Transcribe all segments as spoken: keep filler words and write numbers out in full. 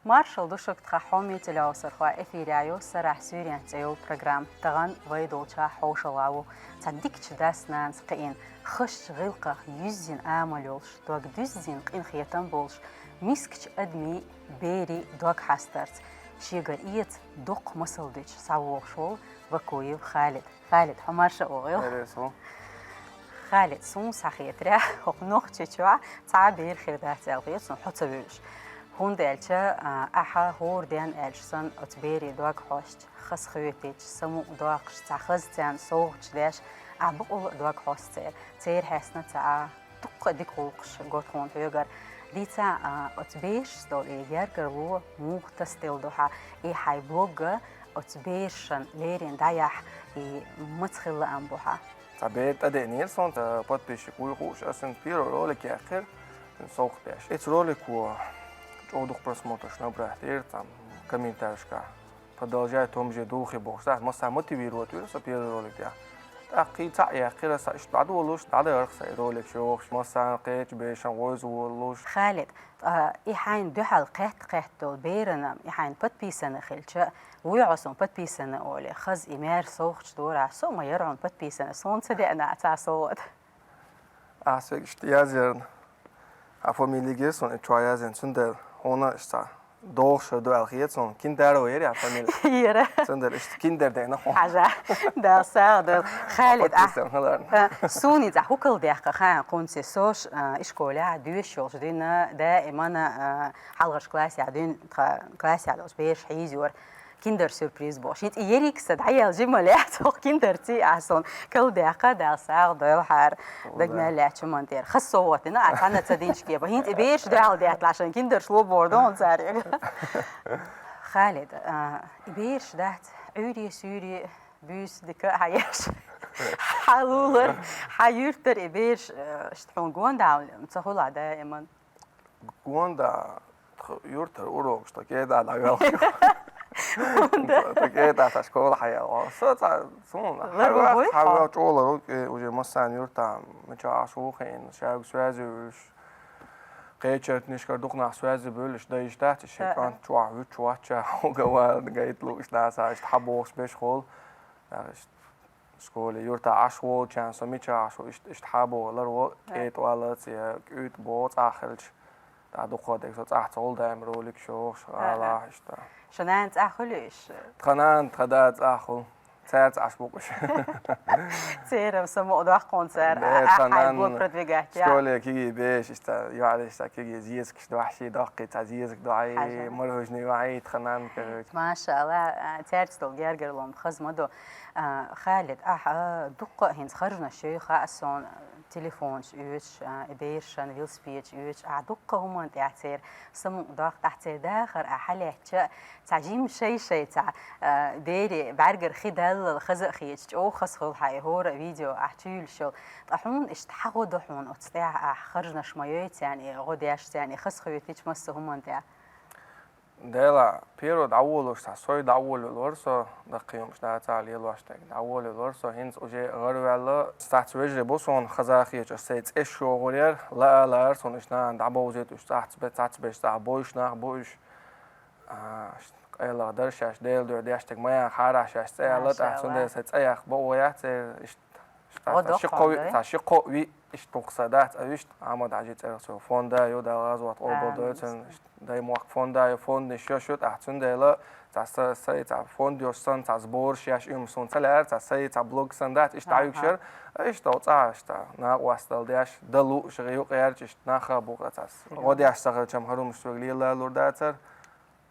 Маршал ду шуга, тхан хьоме телеовсархой! Эфирехь ю «Сарахь суьйренца» цӀе йолу программа. Тахана вай долчохь хьошалгӀа ву цхьа дикачу дас-нанас кхиъна, хазачу гӀиллакхах юьззина амал йолуш, дог дуьззина къинхетам болуш, мискачу адамийн, берийн дог хьастарца шегара эца доккха масал дуьтуш схьавогӀуш волу Вакуев Халид. Халид, хьо марша вогӀийла. Халид, суна схьахетарехь, хӀокху Нохчийчохь цхьа а бер хир дац аьлла хета суна хьо ца вевзаш. ХӀунда аьлча, а, ахьа хӀора ден аьлча санна оцу берийн дог хьостуш, хазахетийта, самукъадоккхуш, цхьа хаза царна совгӀаташ деш, ахьа бакъволу а дог хьоста церан. Церан хьаьсна ца а, дуккха а дика гӀуллакхаш го тхуна хьоьгара. Дийца, а, оцу берашца долу и гергарло муха тасаделла ду хьан, и хьайн блог оцу берашна леррина дӀаяхьа, и маца хилла лаам бу хьан? Цхьа бер тӀедеънера суна, цхьа подписчик вуй хууш, аса цуьнан первый ролик яьккхира, цуьнан совгӀат деш. Оцу ролико чӀогӀа дукха просмотраш набрать дира, цхьа комментарийшкахь: «Продолжай в том же духе», бохуш, схьа массо а мотивировать вира со первый ролик тӀехь. ТӀаккха кхин цхьаъ яьккхира сан, иштта дӀадолуш, дӀадахара сан и ролик йохуш, массарна кхечу бешан гӀойза волуш. Халид, а, и хьайна дуьхьал кхетта-кхетта долу берана, и хьайна подписана хилча, вуй хьо суна подписана олий, хаза и маьрша совгӀаташ дора, со а ма яра хьуна подписана, суна ца деана цхьа совгӀат. Ахьа соьга иштта язъярна, хьан фамили гира суна и чохь язъян, цундела хьуна иштта догӀуш хир ду аьлла хета суна. Киндерова яра хьан фамили? Яра. Цундела иштта Киндер деана хьуна. Хьажа. Дала сагӀа дойла. Халид, а, подписана хиларна. А, суна иза хӀокхул даьккха хаьа кхунца, со ш-, а, ишколехь доьшуш йолуш дуьйна, даимана, а, хьалхарчу классехь дуьйна, тхан классехь долчу бераш хьийзайора. Киндер-сюрприз бохуш. ХӀинца и ерриг сан дӀаяьлла жималлехь, цхьа киндерций ахь суна кхул даьккха, Дала сагӀа дойла хьара. Дай мел лаьттачу хӀуманна тӀера. Хаза совгӀат дина, а цхьанна ца динчу кепа. ХӀинца и бераш дуьхьал детталахь, шайн киндерш ло боху ду хьуна цаьрга. Халид, а, и бераш дац, Ӏуьйре-суьйре, буьйса дика а хьан еш, хьан лулар, хьан юьртара и бераш, а, иштта хьуна гонда ца хуьлу даиман? Гонда, тхан юьртара урокаш тхан кӀеда дӀавелхаш. Тхан кӀеда тхан школа хьаелхо. Со цхьа, суна, хьавех, хьавех чӀогӀа лар ву, кӀе, уже массарна юьртахь мичахь Ӏаш ву хиъна, шайга связи вуьлуш. Кхечу юьртнашкара дукха нах связи буьллуш, дайша дац, шайн кӀант чохь вуьтуш вачча, хьуга вала гайта лууш, даса, иштта хьан бохуш беш хул. Иштта школе юьртахь Ӏаш волчарна со мичахь Ӏаш ву, иштта, иштта хьан боху лар ву, кӀета валлалц я кӀуьйтӀа боху цӀахь хилча. ТӀаккха дукха дерг со цӀахь ца хуьлу даим ролик шохуш, гӀалахь, иштта. Шун нана цӀахь хуьлу иш? Тхан нана, тхан да цӀахь хуьлу. Цаьрца Ӏаш бу-кх уьш. Церан самукъадоккху цара, ахьа хьайн блог продвигать ян. Школе кегий беш, иштта, юьхьӀаьржа иштта кегий зезагаш дохьий, доккхий цхьа зезаг дохьий, мороженое йохьий тхан нанна, короче. Машалла, а, цаьрца долу гергарло хаза ма ду. А, Халид, ахьа, а, дуккха а хӀинца харжанаш йой хаьа суна, телефонаш оьцуш, а, и берашна велосипедаш оьцуш, ахьа дуккха а хӀуманна тӀехь церан самукъадоккху, ахьа церан дахар ахьа хьалаьцча, цхьа жима шай-шай цхьа, а, берийн бӀаьргара хи даллал хаза а хеташ, чӀогӀа хаза хуьлу хьан и хӀора видео ахьа чуйуьйлуш йолу. Ткъа хьуна иштта хьан гӀо ду хьуна оцу тӀехь ахьа харжанаш ма йой царна, и гӀо деш царна, и хазахетийча массо а хӀуманна тӀехь? Дела, первый дӀаволуш цхьа сой дӀаволавелла вара со, даккхий хӀуманаш дацахь лелош дерг дӀаволавелла вара со, хӀинца уже гӀараваьлла, цхьацца вежарий бу суна хазахеташ, сайн цӀе йогӀур яра, лаа лаара суна уьш нахана дӀабовзийта, уьш цӀахь ца бе-, цхьацца берш цӀахь бовзуш нах бу уьш. А, къайлаха дара шаьш, Делан дуьхьа деш дерг ма ян хьара шаьш цӀе аьлла, тӀаккха цундела сайн цӀе яккха бакъо яц, э, иштта. Иштта цхьа ши-кхо виъ, цхьа ши-кхо виъ иштта туху сан дац, а, вуьшта Ахьмад-Хьаьжин цӀарах цо фонда ю, Дала гӀазот къобалдойла цуьнан, иштта даймохк фонда ю, фондаш йо шу, тӀаккха цундела цхьа са-, сай цхьа фонд йолуш санна, цхьа сбораш еш уьма суна ца лаьара, цхьа сай цхьа блог санна дац, иштта дӀаюьгуш яра, иштта оцу цӀа, иштта накъосталла деш, дан лууш юкъа яьрча, иштта нах а бу-кх цхьа гӀо деш ца хилча-м хӀара хӀуманаш соьга лела лур дацара.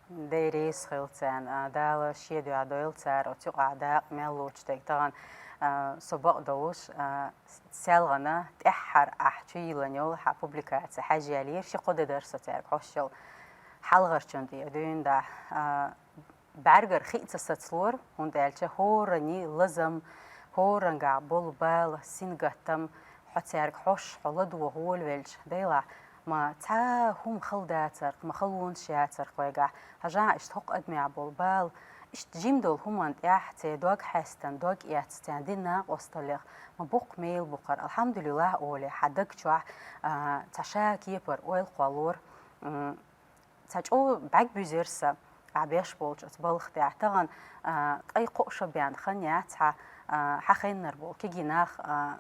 Деррис хила царна, а, Дала шен дуьхьа дойла цара оцу юкъахь дакъа мел лоцуш дерг тахана, а, со бакъдолуш, а, селхана тӀаьххьара ахь чуйиллина йолу хьан публикаци хьаьжъяьллера, ши-кхо де дара со цаьрга хьош йолу. Хьалхарчунна тӀера дуьйна дахь, а, бӀаьргара хи а ца сацалора, хӀунда аьлча хӀоранний лазам, хӀорангахь болу бала, сингаттам, хьо цаьрга хьош, хьо ладогӀа волавелча, Делахь, ма цхьа хӀума хала дацар-кх, ма халонаш яцар-кх вайгахь, хьажахьа иштта хӀокху адамехь болу бала, иштта жима долу хӀуманна тӀехь церан дог хьаьстина, дог эцна, царна дина накъосталлех ма боккха мела бу-кх хӀара. Алхьамдулиллахь олий, хьан даг чохь, а, цхьа ша кепара ойла кхоллора, м, Цхьа чӀогӀа бӀаргабуьзира сан, ахь беш болчу оцу балха тӀехь. Тахана, а, ткъе кхо шо бен хан яц хьан, а, хьан хеннара болу кегий нах, а,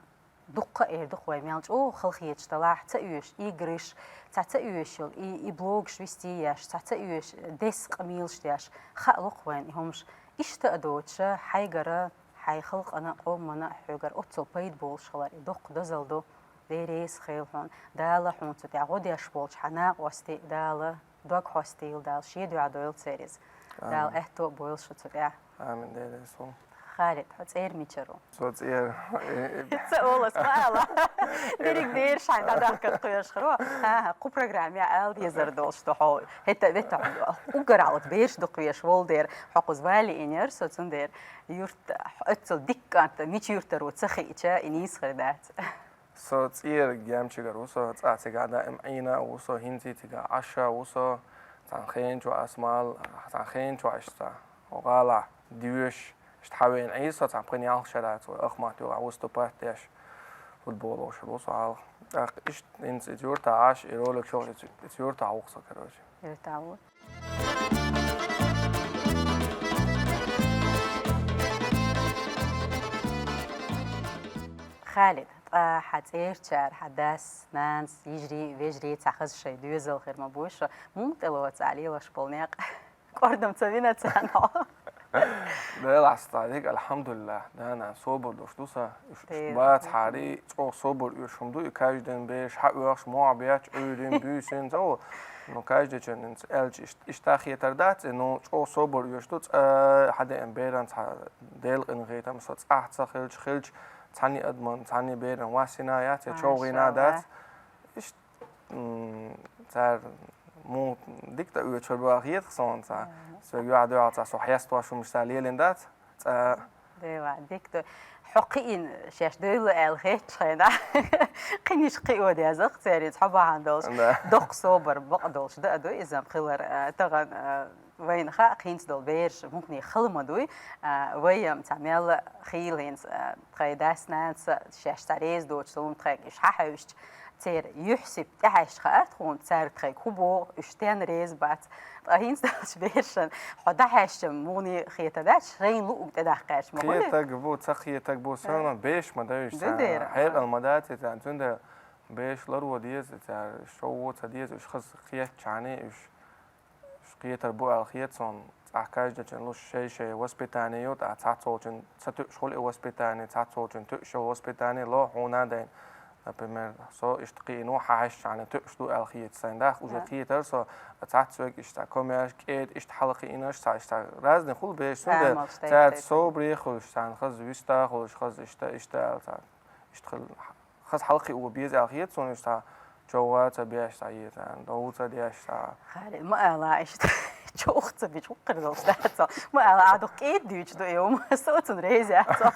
дуккха а эр ду-кх вай мел чӀогӀа халахеташ делахь, ца оьшу игрыш, цхьа ца оьшу йолу и, и блогаш вести еш, цхьа ца оьшу деза къамелаш деш, хаа ло-кх вайна и хӀумаш. Иштта а доцуша, хьайгара, хьайн халкъана а, къомана а хьоьгара оццул пайда болуш хилар и доккха дозалла ду. Дела реза хуьлда хьуна. Дала хьуна цу тӀехь гӀо деш болчу хьан накъостий, Дала дог хьостийла, Дала шен дуьхьа дойла церан иза. Дала Амин. Аьтто а бойла шу цу тӀехь. Амин, Дела реза хуьлда. Халид, хьо цӀера мичара ву? Со цӀера. Ца олас ма ала. Дерриг бераш хьайн дӀадахкар кхоьруш хир ву. ХӀан-хӀа, кху программе ала дезар долуш ду хьо. ХӀетта а, ветта а уггар а оцу бераш дукха веш волу дера. Хьо кхуза вале инера со, цундела юрт, оццул дика кӀант мича юьртара ву ца хиъча, и нийса хир дац. Со цӀера гемчигара ву со, цкъа цигахь даим Ӏийна а ву со, хӀинца цигахь Ӏаш а ву со, цхьана хенчохь ас мал, цхьана хенчохь иштта гӀалахь доьшуш, иштта хьан вена Ӏийна со, цхьана пхи-ялх шарахь вай Ахмат-Юьртахь выступать деш, футбол ловш ву со хьалха. ТӀаккха иштта хӀинца и юьртахь Ӏаш, и ролик чохь и юьртахь ву-кх со, короче. Юьртахь ву. Халид, ткъа хьан цӀерачара, хьан дас, нанас, йижарий, вежарий, цхьа хаза шайн доьзал хир ма бу шу, муха тӀелоцу ахь лелош болу некъ? КӀордам ца вина царна хьо? Делахь сан дика, алхьамдулиллахь, да-нана собар долуш ду сан. Уьш, уьш Дела, бацахьара, чӀогӀа собар оьшуш хӀума ду и, каждый ден бераш хьан оьхуш, мохь бетташ, Ӏуьйрина, буьйсина, ца во. Ну, каждый чан аьлча, ишт-, иштта хетар дац и, ну, чӀогӀа собар оьшуш ду, цкъа хьан деана беран цхьа Делан къинхетам, со цӀахь ца хилча, хилча, цхьанний адаман, цхьанний беран вас йина яц, я чӀогӀа йина дац. Машалла. Иштта, м, цара муха дика тӀеоьцур баха хета суна цхьа. Мгм. Соьга юьхь-дуьхьал цхьа со хьестош хӀумаш цара лелийна дац. Цкъа. Дела, дика ду. Хьо кхиъна шаьш девлла аьлла хетачу хенахь, кхиниш кхио деза-кх церан иза хьо бахьана долуш. Да. Доккха собар, бакъ долуш да а ду иза-м хилар, а, тахана, а, вайна хаьа, кхин ца долу бераш мукъане хала ма дуй, а, вай-м цхьа мелла хийла хӀинца, а, тхайн дас-нанас шаьш цхьа реза доцуш, суна тхайга уьш хьан хьаьвсича, церан юьхь-сибат тӀехьаьжча хаьара тхуна, цара тхайга хӀун боху, уьш стенна реза бац. Ткъа хӀинца долчу берашна хьо дӀахьаьжча-м муха хета дац, шайна луъург тӀедаккха гӀерташ ма хуьлий? Кхетарг бу, ца кхетарг бу, сан беш ма даьлла уьш, ду царна дера. Хьекъал ма дац и царна, цундела бераш ларо деза и цара, шовво ца деза, уьш хаза кхетча хьуна, уьш, уьш кхетар бу аьлла хета суна. Цхьа каждый чан луш шай-шай воспитание ю, тӀаккха цхьаццолчун ца тоьуш хуьлу и воспитание, цхьаццолчун тоьуш йолу воспитание ло хьуна а дайна. Например, со иштта кхиъна ву, хьан хьаьжча хьуна тоьуш ду аьлла хета сайн даха, уже кхетара со, цхьацца вега иштта комаьрша, кӀеда иштта хьалакхиънарш, цхьа иштта разный хуьлу бераш, цундела цара собаре хуьлуш, царна хаза вист а хуьлуш, хаза иштта, иштта аьлла царна. Иштта хила, хаза хьалакхио беза аьлла хета суна, уьш цхьа човха ца беш цхьа, е царна дов ца деш цхьа. Хаьа, ма ала иштта, човха ца бича хӀокхуьнан долуш дац со. Ма ала, ахь дукха кӀеда дуьйцуш ду и хӀума, со цунна реза яц со.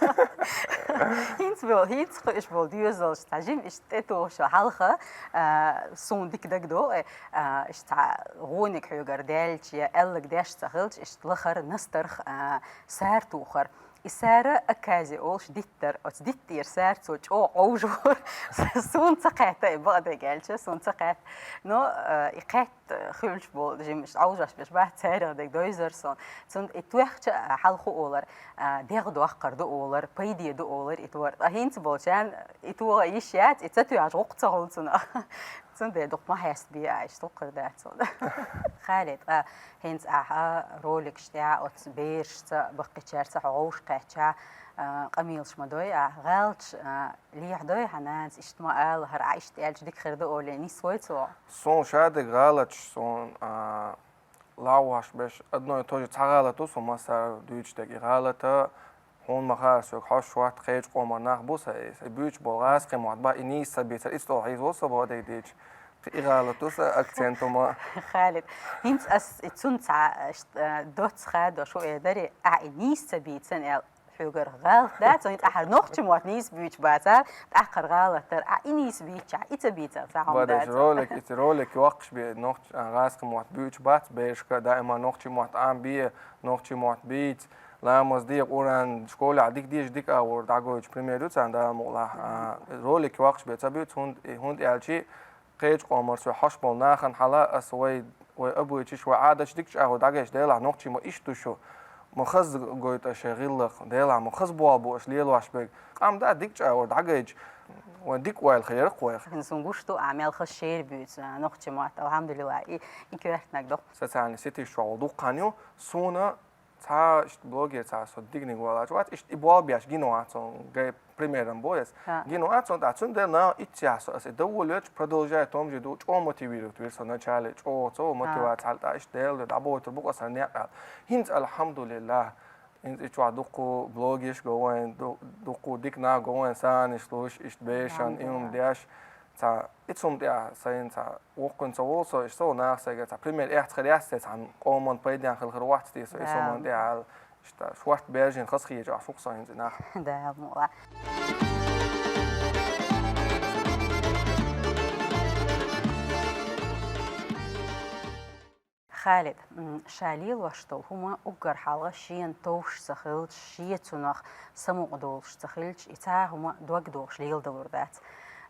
ХӀинца бо-, хӀинца кхуьуш болу доьзалш цхьа жима иштта тӀетухуш хьалха, а, суна дика дагадогӀу, а, иштта цхьа гӀониг хьоьгара даьллача я аьлларг деш ца хилча, иштта лахара настарх, а, сар тухар. И сара Аказия олуш диттара, оцу диттера сара цо чӀогӀа Ӏовжура. Суна ца кхетта и, бакъдерг аьлча, суна ца кхетта. Но, э, и кхетта хуьлуш болу жимаш Ӏовжош берш бац, царах дерг дойзара суна. Цунна и тоьхча а хьалха олар, а, дегӀ доккхур ду олар, пайде ду олар и тора. Ткъа хӀинца болчарна и тоха йиш яц, и ца тоьхча гӀуллакх ца хуьлу цунах. Цундела дукха ма хьестабе а, иштта хӀокхуьнан дац хьуна. Халид, ткъа хӀинца ахьа роликаш тӀехь оцу берашца, баккхийчаьрца хьо гӀовш кхаьчча, а, къамелаш ма дой ахьа, гӀалаташ, а, лехьадой хьан нанас, иштта ма ала, хӀара ахь иштта аьлча дика хир ду олий, нисвой цо? Суна шадерг гӀалаташ, суна, а, лаваш беш, одно и то же цхьа гӀалат ду суна массара дуьйцуш дерг. И гӀалата Хьуна ма-хаара, соьга хьожуш вац, кхечу къоман нах бу сан, и сан буьйцуш болу гӀазкхийн мотт бац, и нийса ца бийцар, иза тӀехь хьийзаво сан боху дерг дийцча. Кхин и гӀалат ду сан акцент хӀума. Халид, хӀинца ас и цунна цхьа, э, доцца хадош хӀу эр дарий, ахьа и нийса ца бийцан аьлла, хьоьгара гӀалат дац, хӀинца ахьара нохчийн мотт нийса буьйцуш бацара, тӀаккхара гӀалат дара, ахьа и нийса бийцча, и ца бийцар цхьа хӀума дац. Бадеш ролик, и ролик йоккхуш бе, нохч-, а, гӀазкхийн мотт буьйцуш бац, берашка даима нохчийн мотт Ӏамабе, нохчийн мотт бийца. Ламаз де, Къуръан школехь дика деза, дика агӀор дӀагойтуш пример ю царна, Дала мукъ лахь. А, ролик йоккхуш бен ца буьйцу, хӀунда, хӀунда аьлча кхечу къомара соьга хьожуш болу нахана хьала аса вай вай обычаеш, вай Ӏадаташ дика чӀоагӀо дӀагайча, Делахь, нохчий, ма иштта ду шу, ма хаза гойту аш шайн гӀиллакх, Делахь, ма хаза болх бу аш лелош берг. Къам да дика чӀоагӀо дӀагайча, вайн дика ойла хир яра-кх вайх. Суна гуш ду, Ӏа мел хаза шера буьйцу, а, нохчийн мотт, алхьамдулиллахӀ, и, и коьртаниг доккха. Социальный сетеш чу вала дуккха хан ю, суна цхьа иштта блогер цхьа со дигниг валлачу вац, иштта и болх беш гина вац со, гай примером бо ас. ХӀаъ. Гина вац со, тӀаккха цундела нах итт сахь со аса и доволь вечу, продолжай том же ду, чӀогӀа мотивировать вира со начале, чӀогӀа цо мотивация хьал тӀаккха иштта Дела дуьхьа дӀабойтур бу-кх аса аьнна некъ аьлла. ХӀинца, алхьамдулиллахӀ, хӀинца и чохь дуккха блогерш го вайн, ду-, дуккха дика нах го вайн, санаш луш, иштта бешан, и хӀума деш. Цхьа, и цу хӀума тӀехь сайна цхьа воккхун ца волу со, иштта со наха сайга цхьа пример эцна хир яц те, цхьана къоман пайдехь хила хир вац те со, и цу хӀуман тӀехь аьлла, иштта шорта бежина хазахеташ ахь фу-кх со хӀинца и нах. Да, мула. Халид, м, ша лелош долу хӀума уггар хьалха шена товш ца хилча, шен цунах самукъадолуш ца хилча, и цхьа а хӀума дог дохуш леладалур дац.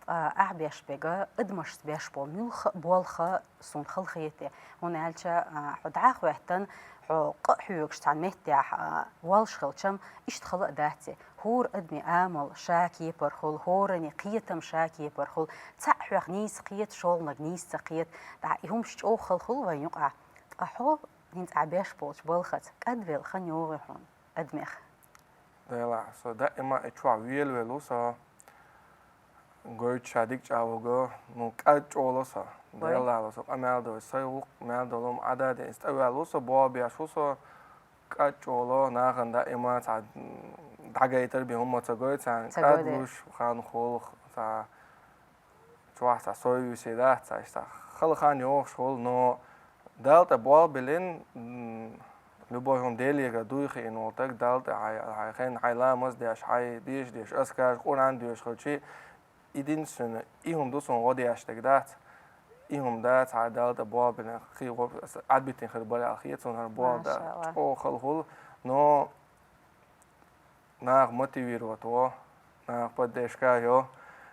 Ткъа ахь беш берг адамашца беш болу муьлхха а болх суна хала хета, хӀунда аьлча, а, хьо дӀа а хӀоьттина, хьо къа а хьоьгуш цхьана меттехь, а, волуш хилча-м, иштта хала а дац и. ХӀора адамийн амал ша кепара хуьлу, хӀораннан кхетам ша кепара хуьлу, цхьаъ хьоьх нийса кхета, шолгӀаниг нийса ца кхета, тӀаккха и хӀумаш чӀогӀа хала хуьлу вайн юкъахь. Ткъа хьо хӀинца ахь беш болчу балхаца кӀадвелла хан йогӀий хьуна адамех? Делахь, со даима и чохь велавелла ву со, гойтуш ша дика чӀагӀо го, ну, кӀад чӀогӀа ло со. Вай. Делахь ло со, къа мел дойу, сайн гӀуллакх мел долу хӀума Ӏадда а дина, иза тӀеваьлла ву со, болх беш ву со, кӀад чӀогӀа ло, нахана даима цхьа, м, дӀагайтар бен хӀумма ца гой царна, ца гой кӀад де. Луш хан хуьлу, цхьа чохь цхьа совесть дац, цхьа иштта хала хан йогӀуш хуьлу, но Далла тӀе болх биллина, м, любой хӀума Делера дуй хиъна волу стаг, Далла тӀе хьайн, хьайн хенахь хьайн ламаз деш, хьайн дешаш деш, азкараш, Къуръан доьшуш хилча, единственное, и хӀума ду суна гӀо деш дерг дац. И хӀума дац, хьан Далла тӀе болх биллина, кхин гӀо-, аса Ӏадбитина хир бара аьлла хета суна хӀара болх дан. МашаАллахӀ. ЧӀогӀа хала хуьлу, но наха мотивировать во, наха поддержка йо,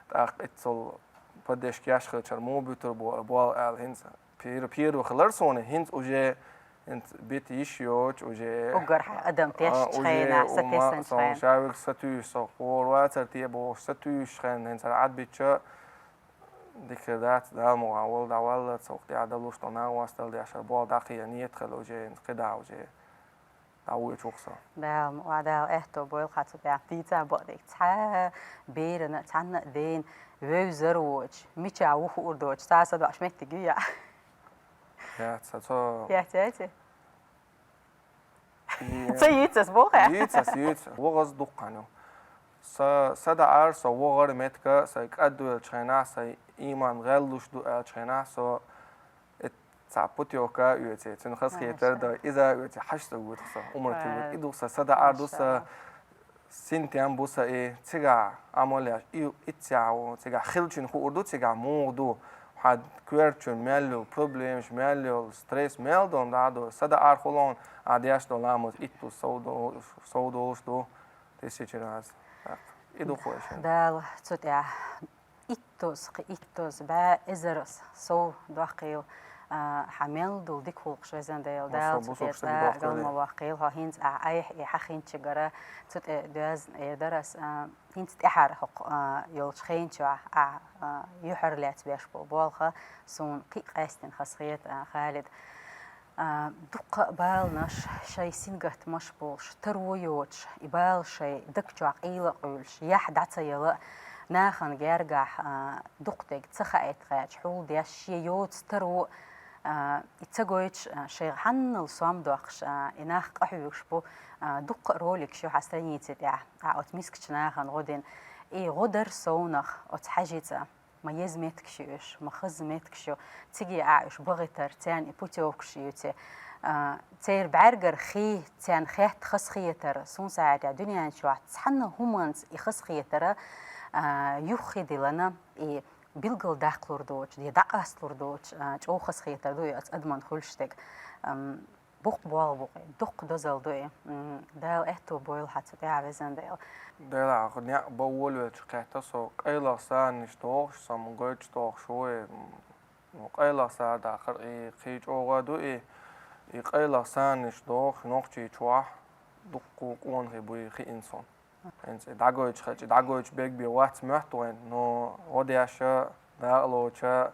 тӀаккха иццул поддержка еш хилча муха буьтур бу-, болу аьлла хӀинца. Пер-, первый хилар суна, хӀинца уже, хӀинца бита йиш йоцуш уже. Уггар хьан адам тешначу хенахь, сатеснанчу хенахь. Ша верг сатуьйсуш со, хӀора вацар те бохуш сатуьйсуш хенахь, хӀинца Ӏадбитча, дика хир дац, Дала мукъ лахь, вала дӀавалла, цунах тӀехь далуш долу нагӀосталла деш, хӀара болх дӀакхехьа нийят хила уже, хӀинца кхидӀа уже. ДӀавоьдуш ву-кх со. Дала, ва Дала аьтто бойла хьан цу тӀехь дийца а бакъдерг. Цхьа берана, цхьанна а дена, вевзар а воцуш, мичахь ву хуур доцуш, цхьа а са доӀуш меттиг ю яа? Яц, ца цо. Яц, яц. Ца йийца ас боху? Йийца ас, йийца. ВогӀаз дуккха хан ю. Са, са даӀар со вогӀар меттиг, сайн кӀадвеллачу хенахь, сайн ийман гӀеллуш ду аьллачу хенахь, со Э, цхьа путёвка а оьций, цуьнан хазахетар дан, иза а оьций, хьаьжцӀа вуьту со, умра тилла. И ду сан, са даӀар ду сан, синтем бу сан и, цигахь Ӏамал еш, и, иццехь ву, цигахь хиллачунна хуур ду, цигахь муха ду, хьан коьртачунна мел йолу проблемаш, мел йолу стресс, мел долу дӀа а ду, са даӀар хуьлу хьуна, ахь деш долу ламаз итт ду, сов ду, сов долуш ду, тысяча раз. Так, и ду кхо шен. Дала цу тӀехь иттаза, кхин иттаза, бӀе эзарза сов доккхийла, а, хьан мел долу дика гӀуллакхаш, везан Дела, Дала цу тӀе цкъа а гал ма воккхийла, хьо хӀинца ахь айхьа и хьахинчуьнгара цу тӀе доьзна эр дара ас, а, хӀинца тӀаьхьара хӀокху, а, йолчу хенчохь ахь, а, юьхьарлаьцна беш болу болх суна кхин а къаьстина хазахета, а, Халид. А, дуккха а баланаш шайн сингаттамаш болуш, таро йоцуш, и бала шайн даг чохь къийла а къуьйлуш, яхь дӀа ца яла а, нахана гергахь, а, дукха дерг ца хаийта гӀерташ, хьул деш, шен йоцу таро, а, и ца гойтуш, а, шайн хьаннал сом доккхуш, а, и нах къахьоьгуш бу, а, дуккха а роликаш ю хьан страници тӀехь, ахь оцу мискачу нахана гӀо дина. И гӀо дара совнах оцу хьаьжцӀа. Ма еза меттигаш ю уьш, ма хаза меттигаш ю, цига а уьш бахийтар, царна и путёвкаш юьйцу. А, церан бӀаьргара хи, царна хетта хазахетар, суна схьахетарехь дуьнен чохь цхьана хӀуманца и хазахетар, а, юххе диллина, и билгалдаккхалур доцуш, я дӀакъасталур доцуш, а, чӀогӀа хазахетар ду и оцу адамна хуьлуш дерг. Ам, Боккха болх бу-кх и, доккха дозалла ду и. М, Дала аьтто бойла хьан цу тӀехь, везан Дела. Дела, хӀокху некъ бан волавелча кхетта со, къайлаха саннаш дохуш, со ма гойтуш дохуш ву и, м, Ну, къайлаха сардахар и кхы чӀогӀа ду и, и къайлаха саниш дохуш нохчий чохь дуккху къонахий буй хиъна суна. ХӀинца и дӀагойтуш хачи, дӀагойтуш бегбе вац моьтту вайн, но гӀо деша, дакъа лоуча,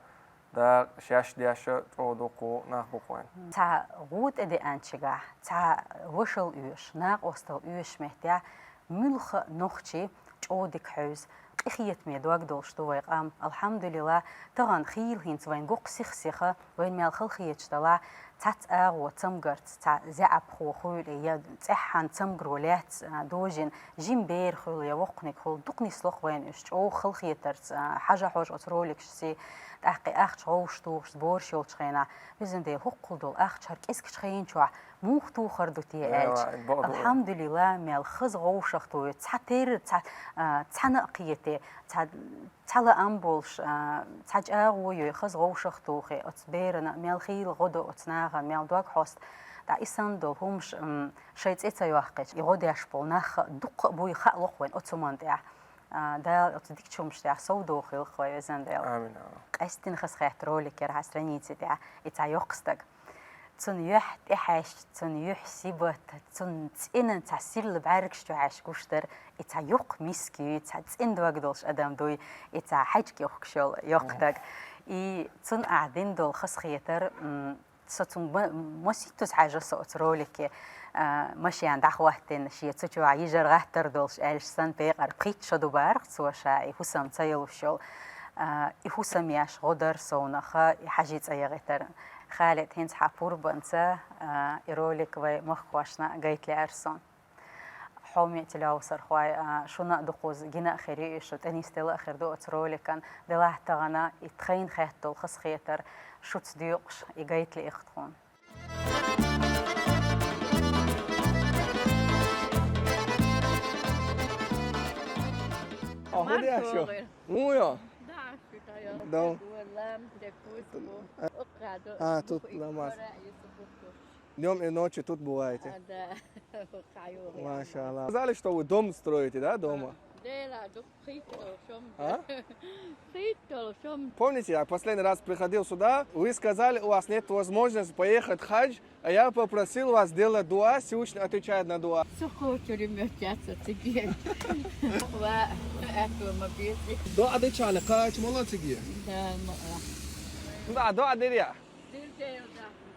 дакъа шаьш деша чӀогӀа дуккху нах бу вайн. Цхьа гӀу тӀедеанчигахь, цхьа вашал оьшу, накъостал оьшу меттехь, муьлхха а нохчий чӀогӀа дика хьевза, къинхетаме дог долуш ду вай къам. Алхьамдулилла, тахана хийла хӀинца вайн гукъ сих-сиха, вайн мел халахеташ далахь, цхьацца агӀо цамгарца, цхьа заьӀапхо хуьлу я цӀеххьана цамгаро лаьцна а дожийна, жима бер хуьлу я воккханиг хуьлу, дукха нисло-кх вайна уьш чӀогӀа халахетарца, а, хьажа-хьожа оцу роликашца, тӀаккха и ахча гӀовш тухуш, сбораш йолчу хенахь, везан Дела, хӀоккхул долу ахча хӀара кӀезигчу хенан чохь муха тухур ду те аьлча, алхьамдулилла, мел хаза гӀовшах тухуьйту, цхьа терра, цхьа, а, цхьана а кхете, цхьа, цхьа лаам болуш, а, цхьа чӀагӀо йой, хаза гӀовшах тухий, оцу берана мел хийла гӀо до оцу нахана, мел дог хьоста. ТӀаккха и санна долу хӀумаш, м, шайн цӀе ца йоккхуьйтуш, и гӀо деш болу нах а дуккха а буй хаало-кх вайн оцу хӀуманна тӀехь. А, Дала оцу дикачу хӀуманаш тӀехь сов дохийла-кх вай, везан Дела. Амин, амин. Къаьсттина хазахетта ролик яра хьан страници тӀехь, и цхьа йоккха стаг. Цунна юьхь тӀехьаьжча, цунна юьхь сибат, цунна цӀена цхьа сирла бӀаьргаш чу хьаьжча гуш дара, и цхьа йоккха миска юй, цхьа цӀена дог долуш адам дуй, и цхьа хьаьжкӀа йохкуш йолу йоккха стаг. И цунна ахь дина долу хазахетар, м, со цунна ма-, масийттаза хьаьжна со оцу ролике, а, машен дӀахӀоттийна, шен цу чохь йижар гӀаттар долуш аьлча санна, бекъар пхийтта шо ду бара-кх цо ша и хӀусам ца йолуш йолу. А, и хӀусам еш гӀо дара совнаха, и хьажи цӀа яхийтар. Халид, хӀинца хьан пурбанца, а, и ролик вай махкошна гайта лаьара суна. Хьоме телевизорхой, а, шуна а дукхуза гина а хир ю и шу, тӀе нисделла а хир ду оцу роликан. Делахь тахана и тхайна хетта долу хазахетар шуьца доькъуш, и гайта лиъна тхуна. О, хӀун деш ю? Вуй йо? Да. А, тут ламаз. Днём и ночью тут бываете? А, да. Машаллах. Сказали, что вы дом строите, да, дома? Да, да, пхийтта шо ду. А? Пхийтта шо ду. Помните, я последний раз приходил сюда, вы сказали, у вас нет возможности поехать в хадж, а я попросил вас сделать дуа, Всевышний отвечает на дуа. Со кхочур ю моьтту яц цига. Ва, аьтту ма беза. Дуа дечарна кхача ма ло цига. Да, ма. Да, дуа диря.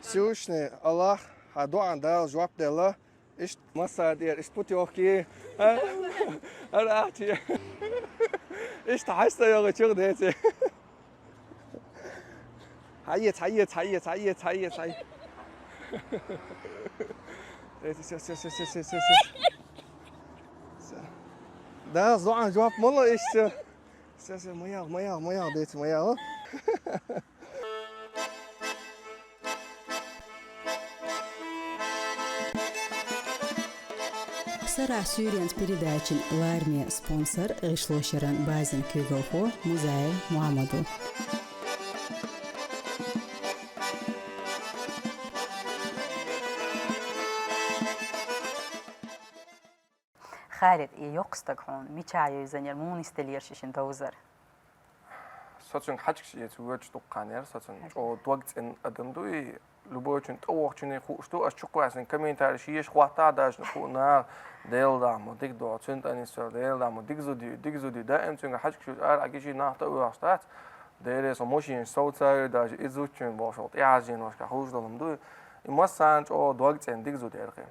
Всевышний Аллах, хьан дуан Дала жоп делла. Иштта массара тӀера, иштта путёвки. А? Ара ахча. Иштта хьаьжцӀа йогӀучух деций. Хьаеца, хьаеца, хьаеца, хьаеца, хьаеца, хьаеца. Деций, всё, всё, всё. Всё. Да, зоан жоп ма ло иштта. Всё, всё, ма ял, ма ял, ма ял, деций, ма ял. Сарахь суьйренца передачин лараме спонсор гӀишлошеран базин куьйгалхо Музаев Мухьаммад ву. Халид, и йоккха стаг хьуна мичахь йовзанера, муха нисделлера ши шина довзар? Со цуьнга хьаьжкӀаш эца воьдуш дуккха хан яра, со цуьнан чӀогӀа дог цӀена адам ду и, любойчун тӀе вохучунна хууш ду, ас чукхоьссина комментарий шеша хӀоттахь а, даже хӀун наха, Дела дӀа ма дика догӀу, цуьнан тӀе нисса, Дела дӀа ма дика зуда ю, дика зуда ю, даим цуьнга хьаьжкӀаш ю, ара Ӏа гичи нах тӀе а оьхуш дац, Деле со машенаш совца а, даже иза зудчун бохуш волу тӀехьажийношка хууш долу хӀума ду и, массарна чӀогӀа дог цӀена дика зуда яра кхин.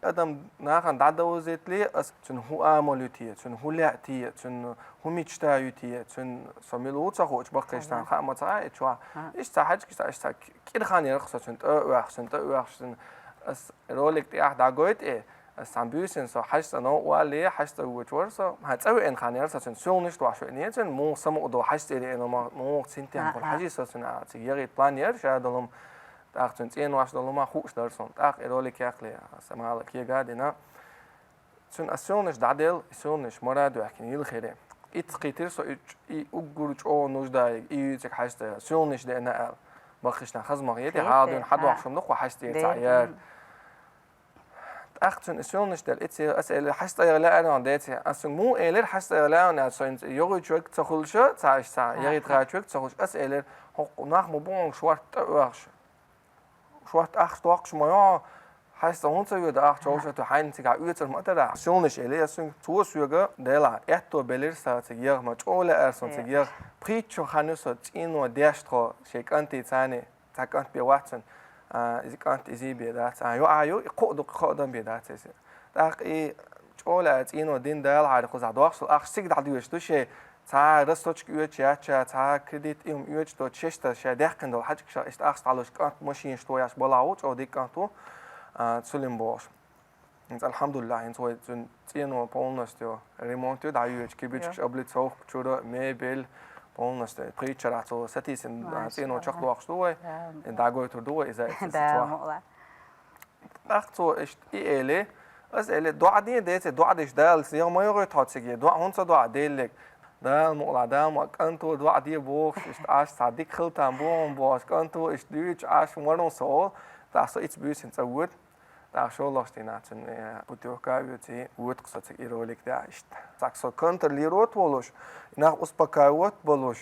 Адам нахана дӀадовзийтале, ас цуьнан хӀун амал ю те, цуьнан хӀун лаьа те, цуьнан хӀун мечта ю те, цуьнан со мила ву ца хуучу баккхийчу нахана хаа ма ца Ӏа и чохь. Иштта ца хьаьжкӀаш, иштта ца кӀира хан яра-кх со цуьнан тӀе а оьхуш, цуьнан тӀе а оьхуш, цуьнан ас ролик тӀехь дӀагойту и, ас цхьана буьйсанна со хьаьжцӀа новкъа валле, хьаьжцӀа вочу вара со, хьан цӀа веана хан яра со цуьнан, сийланаш дохьуш веана цуьнан, муха самукъа ду хьаьжцӀа ира, муха цинтем хуьлу хьажий со цуьнан, а, цига ягӀийта план яра ша долу хӀума. ТӀаккха цуьнан цӀенош долу хӀума хууш дара суна. ТӀаккха и ролик яккхале, аса мала кега а дина. Цуьнан ас сийланаш дӀаделла, и сийланаш мара а доьхкина йила хире. Итт кхийтира со и, и уггар чӀогӀа нужда йолу, и юьйцург хьаьжцӀа яра, сийланаш деана аьлла. Баккхийчу нахана хаза ма хета, хьан дуьйна хьан дохуш хӀума ду-кх, хьаьжцӀа ира ца Ӏа яра. ТӀаккха цуьнан силнаш делла, и цига ас элира, хьаста айгӀа лаьара деце. Ас цуьнга муха элира, хьаста айгӀа лаьара, со хӀинца йогӀуьйтуьрг ца хуьлуш, ца иштта, ягӀийтахьаьрчуьрг ца хуьлуш. Ас элира, хӀокху нах ма бу хьуна шорта тӀе оьхуш. Шорта ахча доккхуш ма йо, хьаста хӀунда ца йода ахча, хьовша, ту хьайна цигахь оьцур ма дара. Силнаш элира ас цуьнга, цо соьга, Дела, аьтто белира сан цига ягӀа, ма чӀогӀа лаьара сан цига ягӀа. Пхийтта шо хан ю со цӀено деш тхо, шен кӀанте царна. Цхьа кӀант бен вац цуьнан, а, иза кӀант изий бен дац. А, ю, а, ю, и кхоъ ду, кхоъ дан бен дац иза. ТӀаккха и чӀогӀа лаьара цӀено дина Дала хьара кхузахь дохуш, ахча цига дӀадоьшуш ду шен, цхьа рассрочка оьцуш яц ша, цхьа кредит и хӀума оьцуш доцуш, шаьш тӀе, шаьш даьккхина долу хьаьжкӀаш, иштта ахча дӀалуш кӀант машинаш тояш балахь ву, чӀогӀа дика кӀант ву, а, Сулим бохуш. ХӀинца, алхьамдулиллахӀ, хӀинца вай цуьнан цӀено полностью ремонт ю, дӀайоьдуш, кибичкаш, аблицовка, чура, мебель, полностью. Пхийтта шарахь цо сатийсина, а, цӀено чекхдоккхуш ду вай. И дӀагойтур ду вай иза, иза чохь. ТӀаккха цо иштта и элира, ас элира, доӀа де, деце, доӀа деш Дала, ягӀа ма йогӀуьйту хьо цига, доӀа хӀунда ца доӀа, Деллиг? Дала мукъалахь, Дала мукъалахь, кӀанто доӀа де бохуш, иштта аш цхьа дика хила там боху бохуш, кӀанто иштта дуьйцуш аш марун со олу, тӀаккха со иццахь буьйсанна цӀа воьду. ТӀаккха шолгӀачу дийнахь цуьнан, э, путёвка а оьций, воьду-кх со цига и ролик тӀехь иштта. ЦӀаккха со контролировать волуш, нах успокаивать болуш,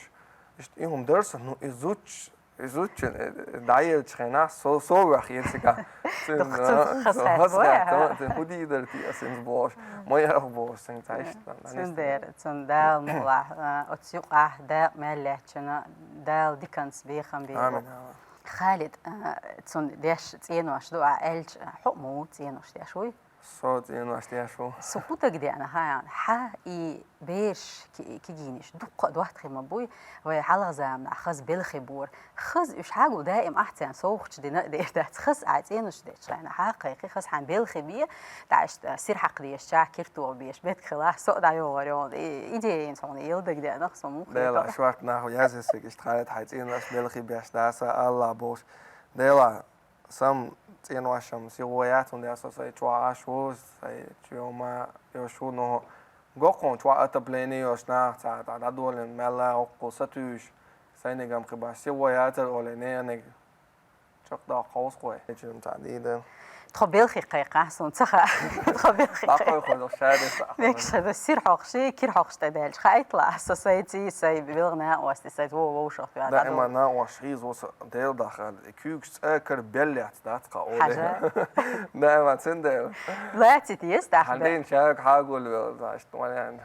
иштта и хӀума дара со, ну, и зудчо, и зудчо, э, дӀаеллачу хенахь со, со ваьхьира цигахь. Цуьнан, э, со хазахетта, цуьнан хӀун дийр дара те аса иза бохуш, ма яха бохуш, цуьнан цхьа иштта. Цундела, цуьнан Дала мукъалахь, э, оцу юкъахь дакъа мел лаьттачунна Дала диканца бехам бийла. Амин, амин. Халид, а, цунна деш цӀенош ду, а, аьлча, хьо а ма ву цӀенош деш, вуй? Со цӀенош деш ву. Со кху таг деана, ха, хьан и бераш ки-, кигийнаш дуккха а доттагӀий ма буй, вай хьалха заманахь хаза белхи бора. Хаза уьш хьагу даим ахь царна совгӀаташ дина а дер дац. Хаза ахь цӀенош дечу хенахь, хьан кхайкхи, хаза хьан белхи бе, дӀа иштта сира хьакха дезачохь киртоха беш, бетка хилахь, со а дӀайогӀур йолу. И идея хӀинца хьуна йила дагадеана, со муха хетара. Дела, шорта нах язъясиг иштта Халид хьайн цӀенош белхи беш даса, Алла бохуш. Дела, сан цӀеношам сихо яц, хӀунда аьлча со сайн чохь Ӏаш ву, сайн чоьма йолуш ву, но гоккхунна чохь отопление йолуш нах цхьа дӀа-, дӀадолийна мелла а, оккхул сатуьйсуш, сайниг-м кхин баш сихо яцара олий, нениг. Чекхдоккху хьовсахой. Эчуьнга цхьа дийр ду. Тхо белхи кхайкхахь, суна ца хаьа. Тхо белхи кхайкхахь. Мекша ду, сира хьокхуш, кира хьокхуш тӀедаьлча. Хаийтла, со сайций, сайн белхан накъостий, сайн вон вовшах тоьхна. Даима накъостий хьийза ву со, Дела дахар. И куьйгаш цӀа кара бел яц, дац кхаъ олий. Хьажа. Даима цундела. Лацит ес даха. Хьан ден чаг хьагул вел, значит, вариант.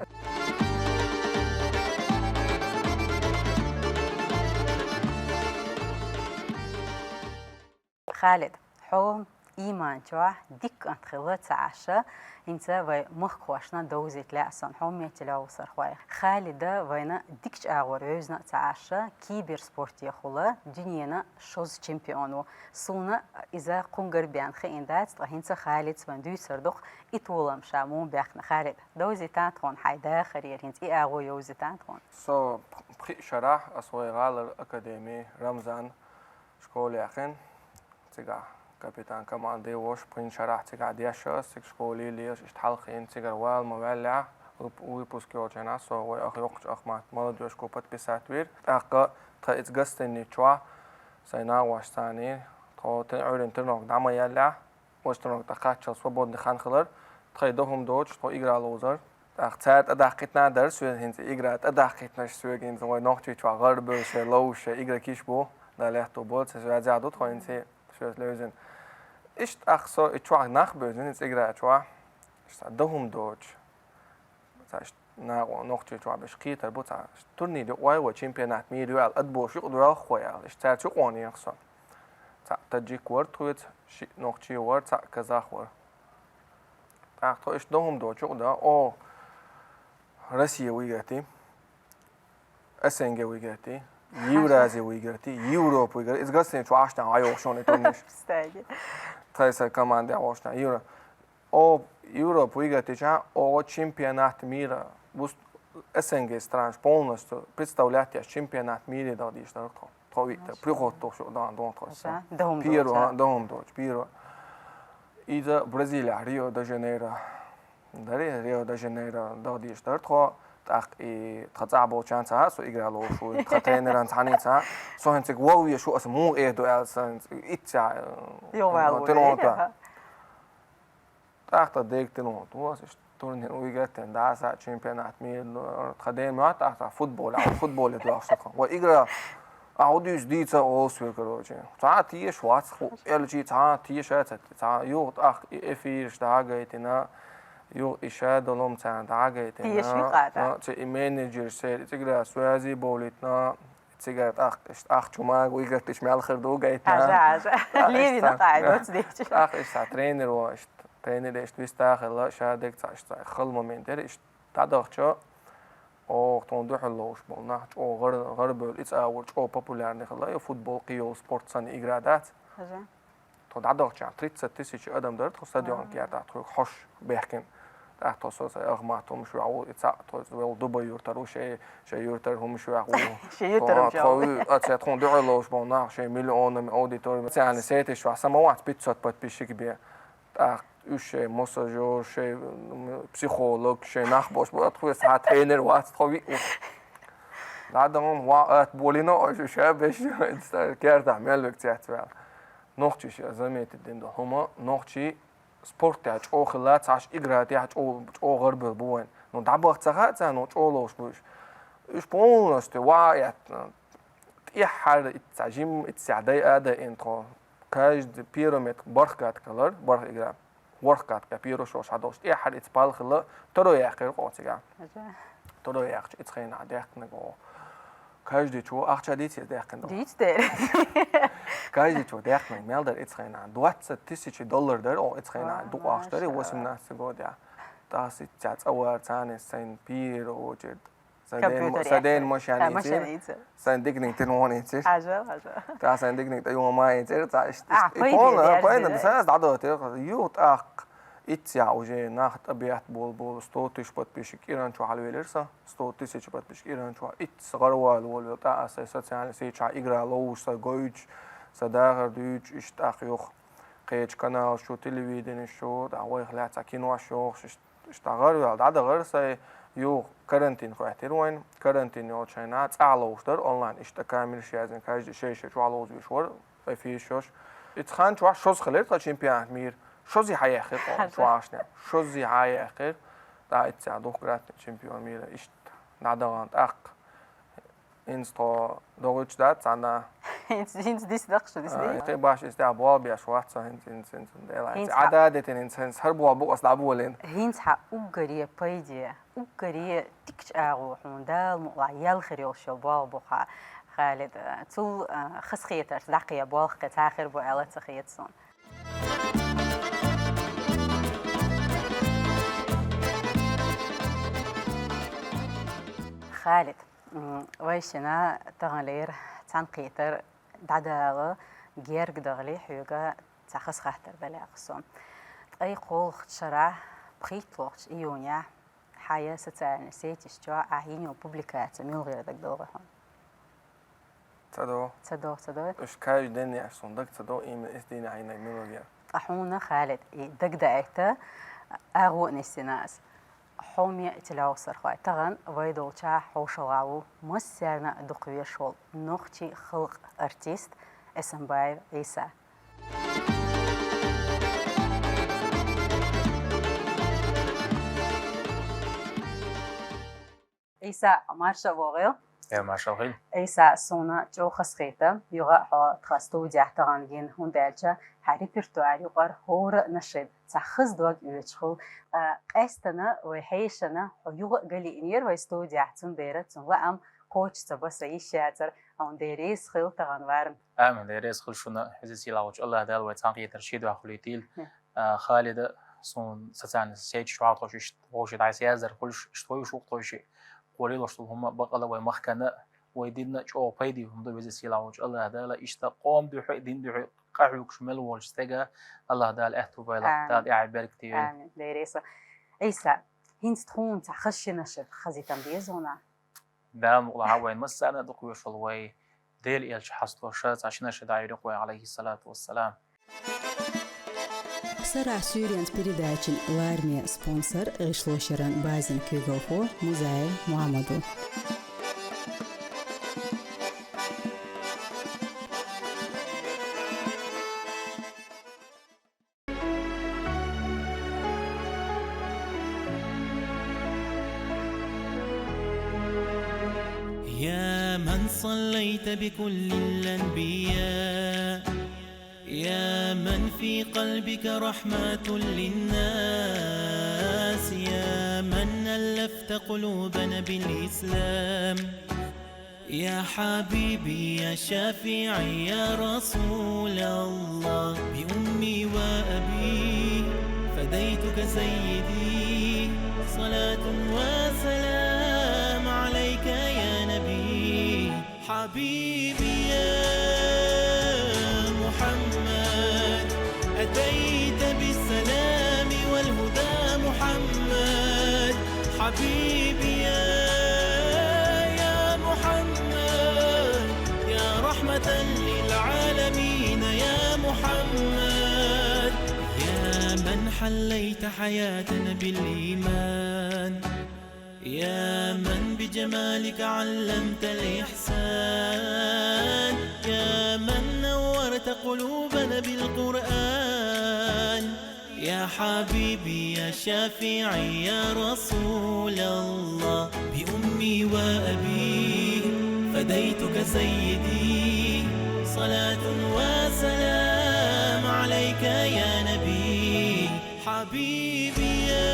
Халид, хьо иман чохь дика кӀант хилла ца Ӏаш, хӀинца вай махкахошна довзийта лаьа сан, хьо меттиг ловсархой. Халида вайна дика чӀагӀор вевзина а ца Ӏаш, киберспортехула дуьненан шозза чемпион ву. Суна иза кхунгар бен хиъна дац, ткъа хӀинца Халица вайн дуьйцур ду-кх и толам ша муха баьхкина. Халид, довзийтан тхуна хьайн дахарера, хӀинца и агӀо йовзийтан тхуна. Со пх-, пхи шарахь аса вай гӀалара академи Рамзан школа яьккхина. Цигахь капитан команды волуш, пхи шарахь цигахь деш аса, цига школе лелаш, иштта хьалхийна, цигара вала ма ваьллехь, вып-, выпуск йолчу хенахь со вай ах йоккхачу ах матта молодёжку подписать вира. ТӀаккха тхан иза гостиницаш чохь сайн нагӀошца цхьаьна, тхо те-, Ӏуьйранна тренировка дӀа ма яьллехь, оцу тренировка тӀе кхаччалц свободный хан хилар, тхайн дан хӀума доцуш, тхо игра ловзар. ТӀаккха цара тӀедаккхийтина дара соьга, хӀинца игра тӀедаккхийтинарш соьга, хӀинца вай Нохчийчохь гӀарабевлла шайн ловзуш, шайн игрокаш бу, Дала лаьтто болу, церан зӀе ду тхо хӀинца шоьца левзина. Иштта тӀаккха со и чохь нах бевзина, хӀинца игра чохь, иштта дан хӀума доцуш. Цхьа иштта накъо-, Нохчийчохь берш кхетар бу, цхьа иштта турнир ю, ой, вай чемпионат мира ю аьлла, отбораш юкъадоьлху вай аьлла, иштта цаьрца юкъа вахана яра со. Цхьаъ таджик вара тхоьца, шиъ нохчи вара, цхьаъ казах вара. ТӀаккха тхо иштта дан хӀума доцуш юкъа дан, о, Россия выиграть и, СНГ выиграть и, Евразия выиграть и, Европа выиграть и. Иза гостиницаш чохь Ӏаш тӀехь ӀайогӀуш шуна и турнирш. Представь. Тхайн сайн командехь волуш тӀехь Евро. О, Европа выиграть йича, о, чемпионат мира. Бус-, СНГ странаш полностью представлять еш чемпионат мира даха дезаш дара тхо. Тхо виъ тӀе, приход тухуш дан дон тхо. Дан хӀума доцуш. Первый, дан хӀума доцуш, первый. Иза Бразилия, Рио-де-Жанейро. Дари, Рио-де-Жанейро даха дезаш дара тхо. ТӀаккха и тхан цӀахь болчарна ца хаьа, со игра ловзуш ву, тхан тренеран цхьаьнца. Со хӀинца цига вовъеш ву, аса муха эр ду аьлла, сан итт сахьат, э, Йо, ваьлла ву, тӀе дан. ТӀаккха дег тӀе лун тӀо, иштта турнир выиграть дӀаса чемпионат мира, тха ден ма тӀаккха футбол, а футболе дуьхьал шо тхан. Ва игра, а удуьйс дийца олсве, короче. Цхьа теш вац, ху-, элчи цхьа теш а ца, цхьа юх тӀаккха и эфирш дӀагайтина, юх и ша долом царна дӀагайтина. Теш юха, да? Ну, ци и менеджер сер, и цигра связи болитна, цигара тӀаккха, иштта ахчу мага, выиграть деш мел хир ду гайтна. Ажа, ажа. ТӀаккха Левина иштта, къай, да. Доц дечи. ТӀаккха иштта тренер ва, иштта тренер иштта виста хилла, ша дег цхьа иштта хал момент дер, иштта дӀадахча, ох, тхуна дуьхьал ловш бол нах, чӀо гӀар, гӀар бел, и цӀа вур, чӀо популярный хилла, и футбол кхийол спорт санна игра дац. Ажа. Тхо дӀадахча, тридцать тысяч адам дар, тхо стадион кертахь, тхо хьош бехкин. ТӀаккха тхо со сай Ахмат хӀума шуьгӀу, и цхьа тхо вел Дубай юртар у, шей, шей юртар хӀума шуьгӀу. Шей юртар тхо, хӀума тхо шуьгӀу. А, цхьа тхуна дуьхьал ловш бол нах, шей миллионами аудитория. Социальный сеть иш ва, самоват пятьсот подписчик бе. ТӀаккха уьш шей массажёр, шей, м, психолог, шей нах бош, бо, тхо схьа тренер вац, тхо ви-, дӀадам ва ат болино, ой, шу ша беш, кертахь мел век цецвел. Нохчи ше заметить дин до хӀума, нохчи спорт тӀехь чӀо хилла, цхьаш игра тӀехь чӀо, чӀо гӀар бел бу вайн. Ну, дӀабах ца хаьа ца, ну, чӀо ловш бу уьш. Уьш полностью ва эт, тӀехьара итт цхьа жим, итт цхьа дай а дай ин тхо. Каждый первый мет барх катка лар, барх игра. Ворхкатка пиро шош хьадолуш, тӀаьхьара ица пал хилла, таро яьккхира кхо цига. Ажа. Таро яьккхича, ица хенахь даьккхинарг гӀо. Каждый чу ахча дийца иза даьккхина доху. Дийца дера. Каждый чу даьккхинарг мел дара ица хенахь. Двадцать тысяч доллар дара, о, ица хенахь. Ва, дукха ахча дара, машалла. Восемнадцать года. Тасица цӀа вара царна сайн пиро очередь. Сайн ден, компьютер сайн ден яхар. Машен А, йийцира. Машен йийцира. Сайн дикниг тин вон йийцира. Хьажа, хьажа. Та сайн дикниг та юма ма йийцира, та иш-, А, иш-, и пайда, пона, дерза, пайда, дерза. Сайн аз дӀадойтира. Ю, тӀаккха, итт я уже нах тӀабетта бол, бол, сто тысяч подписчик Иран чу хьалвелира сан. Сто тысяч подписчик Иран чу. Итт са гӀарвала волвел, тӀа а сайн социальный сеть чу игра ловуш, сайн гойтуш, сайн дахар дуьйцуш, иш тӀаккха юха. Кхечу каналаш чу, телевиденеш чу, тӀаккха вайх лаьцна кинош йохуш, иш Иштта гӀарваьлла дӀадахара сайн юха карантин хӀоьттира вайн. Карантин йолчу хенахь цӀахь ловзуш дара онлайн. Иштта камераш яздина, каждый шай-шай чохь ловзуьйтуш вара, афишаш. Ица хан чохь шозза хилира тхан чемпионат мира. Шозза хьаехира тхо чохь ашна. Шозза хьаехира. ТӀаккха ица духкратный чемпион мира. Иштта дӀадахана тӀаккха. ХӀинца тхо догӀуьйтуш дац цхьанна. ХӀинца, хӀинца дис даккха шу, дис А, дий? Кхин баш иза тӀехь болх беш вац со хӀинца, хӀинца, хӀинца, Дела. ХӀинца Ӏададитина хӀинца, хӀинца хӀара болх бу ас дӀаболийна. ХӀинца хьан уггаре пайде, уггаре дикачу агӀо хьуна Дала мукъалахь ял хир йолуш йолу болх бу хьан, Халид. Цул, а, хазахетарца дӀакхе болх кхин цхьа хир бу аьлла ца хета суна. Халид. М, вай шина таханлера цхьаьнакхетар дӀадала герга дахале хьоьга цхьа хаза хаттар далаьккха со. Ткъе кхоалгӀачу шарахь, пхийтталгӀачу июнехь, хьан социальный сетеш чохь ахь йина йолу публикаци муьлхера дагадогӀу хьуна? Ца до. Ца до, ца до. Уьш каждый ден еш суна дага ца до, именно эс дийна хьайна муьлхера. Ткъа хьуна, Халид, и дагадаийта, агӀо а нисдина ас. Хьоме телевизорхой, тахана вай долчохь хьошалгӀа ву массарна а дукха везаш волу нохчийн халкъан артист Эсамбаев Ӏийса. Ӏийса, марша вогӀийла. Э, маршалла хуьлда. Ӏийса, суна чӀогӀа хазахета, юха а хьо тхан студехь тахана гина, хӀунда аьлча хьан репертуар юкъара хӀора а нашид цхьа хаза дог оьцуш хуьлу. А, къаьстина вай хьешана хьо юха а галиънера вай студехь, цундела цуьнан лаам кхочуш ца бан сан йиш яцара, хьуна Дела реза хуьлда тахана варна. Амин, Дела реза хуьлда шуна, хьуьза сийлахь волчу АллахӀ Дала вай цхьаьнакхетар шен дуьхьа хуьлуьйтийла. Хм. А, Халида, суна социальный сеть чохь тхо иштта вовшийн дӀасаяздар хуьлуш, иштта вовшийн хуьлуш, тхо ши гӀоле луш долу хӀума бакъала вай махкана, вай динна чӀогӀа пайде хӀума ду, веза сийлахь волчу АллахӀ Дала, иштта къоман дуьхьа а, дин дуьхьа а къахьоьгуш мел волчу стеган АллахӀ Дала аьтту бойла, Амин. Дала тӀаьхье беркате йойла. Амин. Дела реза. Ӏийса, хӀинца тхуна цхьа хаза шина шарахь хазийтам беза хьуна? Дала мукъалахь вайн массарна а дукха везаш волу вай Делан элча хьасташа цхьа шина шарахь дӀайоьду вай, Ӏалайхиссалату вассалам. Сарахь суьйренца передачин лараме спонсор гӀишлошъяран базин куьйгалхо Музаев Мухьаммад ву. صليت بكل الأنبياء، يا من في قلبك رحمة للناس، يا من ألفت قلوبنا بالإسلام. يا حبيبي يا شفيعي يا رسول الله، بأمي وأبي فديتك سيدي، صلاة وسلام عليك يا نبي. حبيبي يا محمد، أتيت بالسلام والهدى محمد. حبيبي يا، يا محمد، يا رحمة للعالمين يا محمد. يا من حليت حياتنا بالإيمان، يا من بجمالك علمت الإحسان، يا من نورت قلوبنا بالقرآن. يا حبيبي يا شفيعي يا رسول الله، بأمي وأبي فديتك سيدي، صلاة وسلام عليك يا نبي. حبيبي يا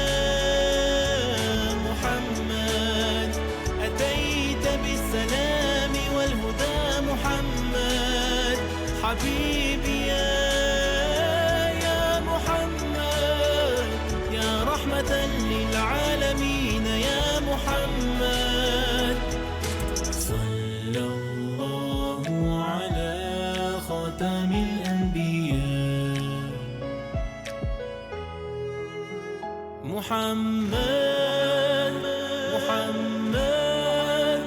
محمد، أتيت بالسلام والهدى محمد. حبيبي يا، يا محمد، يا رحمة للعالمين يا محمد. صلى الله على خاتم الأنبياء. محمد، محمد،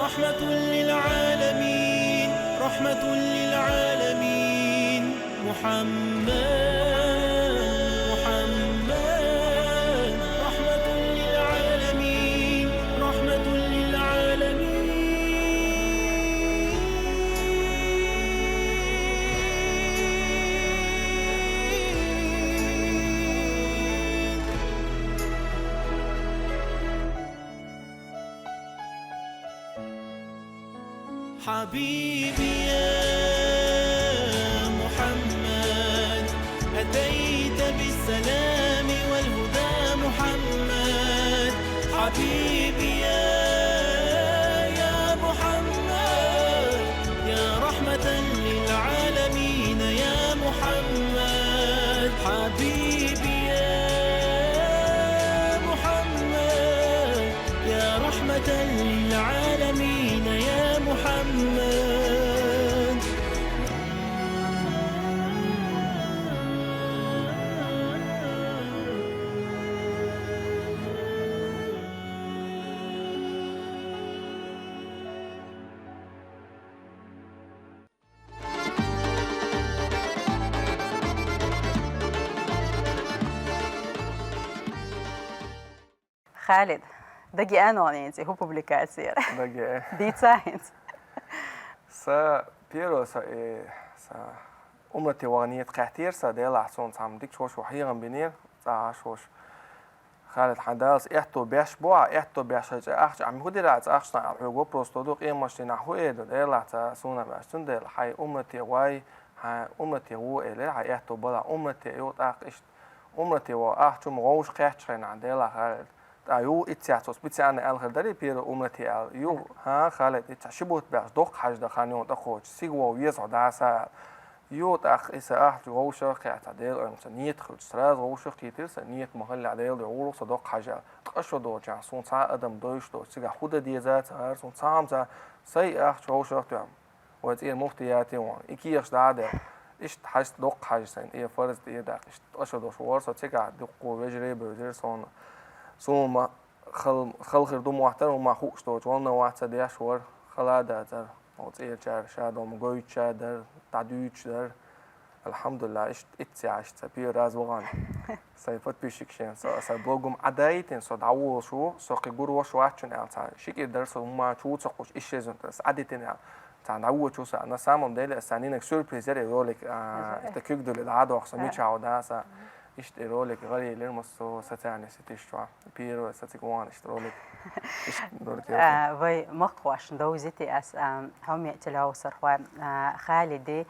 رحمة للعالمين، رحمة للعالمين. محمد، محمد، رحمة للعالمين، رحمة للعالمين. حبيبي يا محمد، أتيت بالسلام والهدى محمد. حبيبي يا، يا محمد، يا رحمة للعالمين يا محمد. حبيبي يا محمد، يا رحمة للعالمين يا محمد. Халид, дагеана ван хӀинца хӀу публикацияра? Даге. Дийца хӀинца. Са первое, са, э, са умрате вагӀа нийят кхаьттера са, Делахь суна цхьамма дикача вошас хьехам бинера, цӀа Ӏаш воша. Халид, хьан Дала са аьттув беш бу, Ӏа аьттув беш хилча ахча, Ӏа мин хӀу дира Ӏа цӀа ахча, Ӏа хьоьга вопрос доду, къемаш дийнахь хӀу эр ду, Делахь цхьа суна беш цун Дела, хьай умрате вай, хьан умрате ву элира, хьай аьттув бала, умрате ю, тӀаккха иштта. Умрате ву ахча ма вовш кхаьчча хьайна, Делахь Халид. ТӀа ю иццехь цо специально аьлла хир дарий, первый умрате аьлла. Ю, хӀа, Халид, иццехь ши бутт баьхча доккха хьажа дан хан юн тӀакхочу, сига вов веза хьо даса аьлла. Ю, тӀаккха и са ахча вовшах кхаьчча, Дела оймца нийят хилча, сразу вовшах кхийтира са, нийят ма хилла, Дела дуьхьа вур ву со доккха хьажа аьлла. Ткъа шо долчахь, суна цхьа адам дойш долчу, цигахь хӀу дан деза ца гӀара, суна цхьа хӀамца сай ахча вовшах тоьхна. Вай цӀера муфтият а вон, и кехаш дӀа а даьлла. Иштта хьаьжцӀа доккха хьажа сайна, и фарз тӀера даккха. Иштта ткъа шо долуш вара со цигахь, дуккха вежарий а бевзира суна. Суна ма хал-, хала хир ду моттара, хӀума хууш доцу, волноваться деш вара, хала а дацара. Оцу цӀерачара ша долу ма гойтуш а дара, дӀадуьйцуш дара. Алхьамдулиллах, иштта иццехь иштта сан первый раз вахана. Сайн подписчик шен, со, сайн блогум Ӏадаийтина, со дӀаволуш ву, со кхин гур вош вац шуна аьлла, цхьа ши кӀира дара, со хӀумма чу ца кхуш, исс шезон тӀера ас Ӏадитина аьлла. Цхьа дӀавочу со, на самом деле, аса нинаг сюрприз яра, ролик, а, Мгм. Иштта куьг дуьллий дӀадоху со, Мгм. Мичахь ву даса. Иштта и ролик гӀарелира массо социальный сетеш чохь. Первый са цига ван иштта ролик. Иштта ролик яхар. А, вай махкахошна довзийти ас, а, хьоме телевизорхой, а, Халиди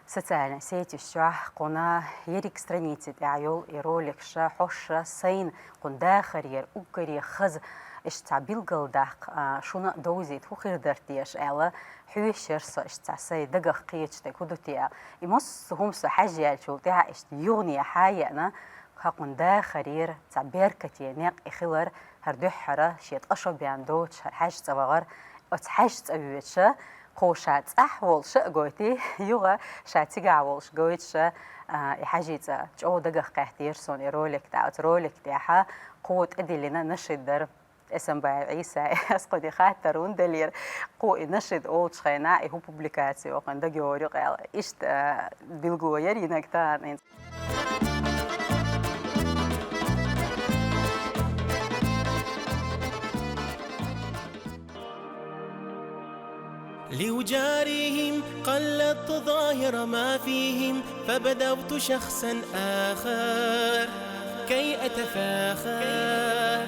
социальный сетеш чохь кхуна ерриг страници тӀехь йолу и роликаш, хьоша сайна кхуна дахарера уггаре хаза иштта цхьа билгалдаккха, а, шуна а довзийта хӀун хир дара теша аьлла, хьоьшуш яра со иштта цхьа сайн дагах кхеташ дерг хӀун ду те аьлла. И массо хӀума со хьаьжжаьллачул тӀаьхьа иштта юхане хьа а еана, хьакхунна дахарера, цхьа беркате некъ и хилар, хӀара дуьххьара шен ткъа шо бен доцуш хӀара хьаьжцӀа вахар, оцу хьаьжцӀа воьдуша, кхо ша цӀахь волуша а гойтий, юха ша цигахь волуш гойтуша, а, и хьаьжцӀа чӀогӀа дагах кхеттера суна и ролик тӀехь. Оцу ролик тӀехьа кхо тӀедиллина нашид дара. Эсамбаев Ӏийса, ас кхуьне хаттар хӀунда делира, кхо и нашид олучу хенахь, и хӀун публикаци вахана дагайогӀур ю-кх аьлла. Иштта, а, билгало яра йинарг тахана. لأجاريهم قلدت ظاهر ما فيهم، فبدوت شخصا آخر كي أتفاخر.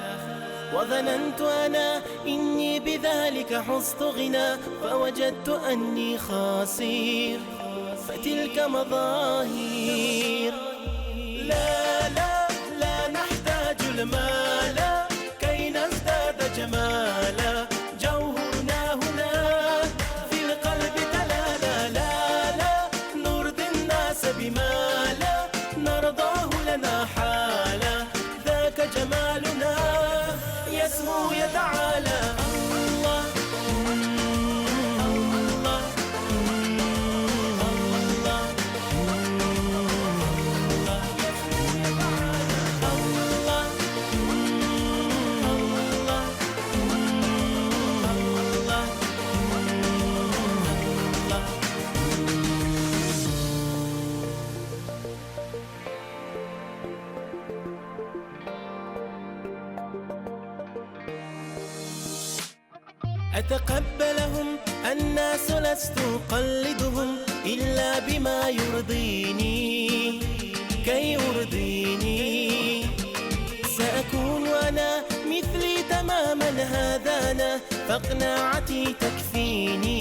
وظننت أنا إني بذلك حزت غنى، فوجدت أني خاسر، فتلك مظاهر. لا، لا، لا نحتاج المال كي نزداد جمالا. جوهرنا هنا في القلب تلالا. لا، لا، نرضي الناس بما لا نرضاه لنا حالا. ذاك جمالنا يسمو يتعالى. الله، الله، الله. أتقبلهم الناس، لست أقلدهم إلا بما يرضيني كي أرضيني. سأكون أنا مثلي تماما، هذا أنا، فاقناعتي تكفيني،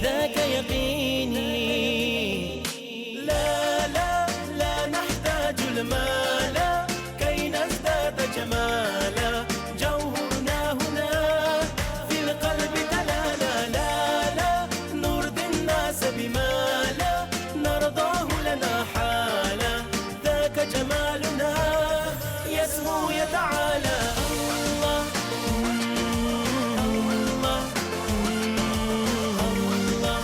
ذاك يقيني. لا، لا، لا نحتاج المال كي نزداد جمالا. جوهرنا هنا في القلب تلالا. لا، لا، نرضي الناس بما لا نرضاه لنا حالا. ذاك جمالنا يسمو يتعالى. الله، الله، الله.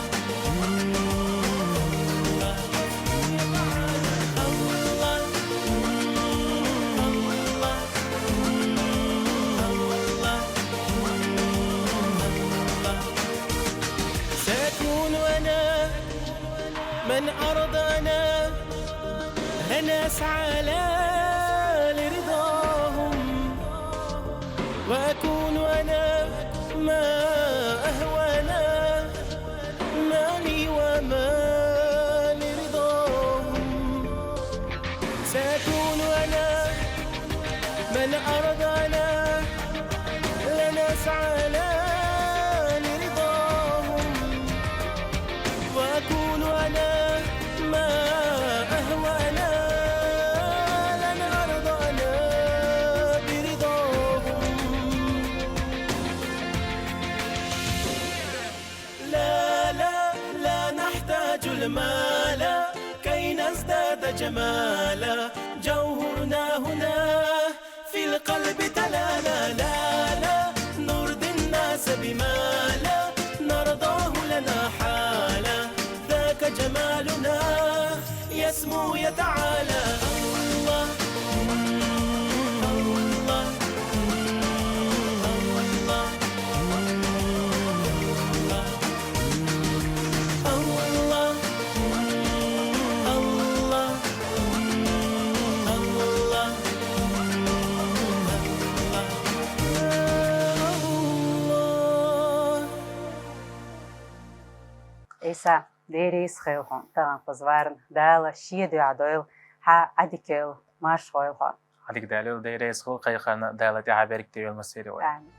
سأكون أنا من أرضانا، لنسعى لا لرضاهم، وأكون أنا ما أهوانا، ما لي وما لرضاهم. سأكون أنا من أرضانا، لنسعى لا لرضاهم، وأكون أنا ما أهوانا، لن أرضى أنا برضاهم. لا، لا، لا نحتاج المال كي نزداد جمالا. جوهرنا هنا في القلب تلالا. لا، لا، نرضي الناس بما لا نرضاه لنا حالا. ذاك جمالنا يسمو يتعالى. الله، الله، الله. الله، الله، الله، الله. Ӏийса, Дела реза хуьлда хьуна, тахана кхуза варна. Дала шен дуьхьа дойла Хьа Ӏадика йойла, марша гӀойла хьо. Ӏадика Дала йойла, Дела реза хуьлда, кхайкхарна Дала тӀехьа беркате йойла массеран вай. Амин.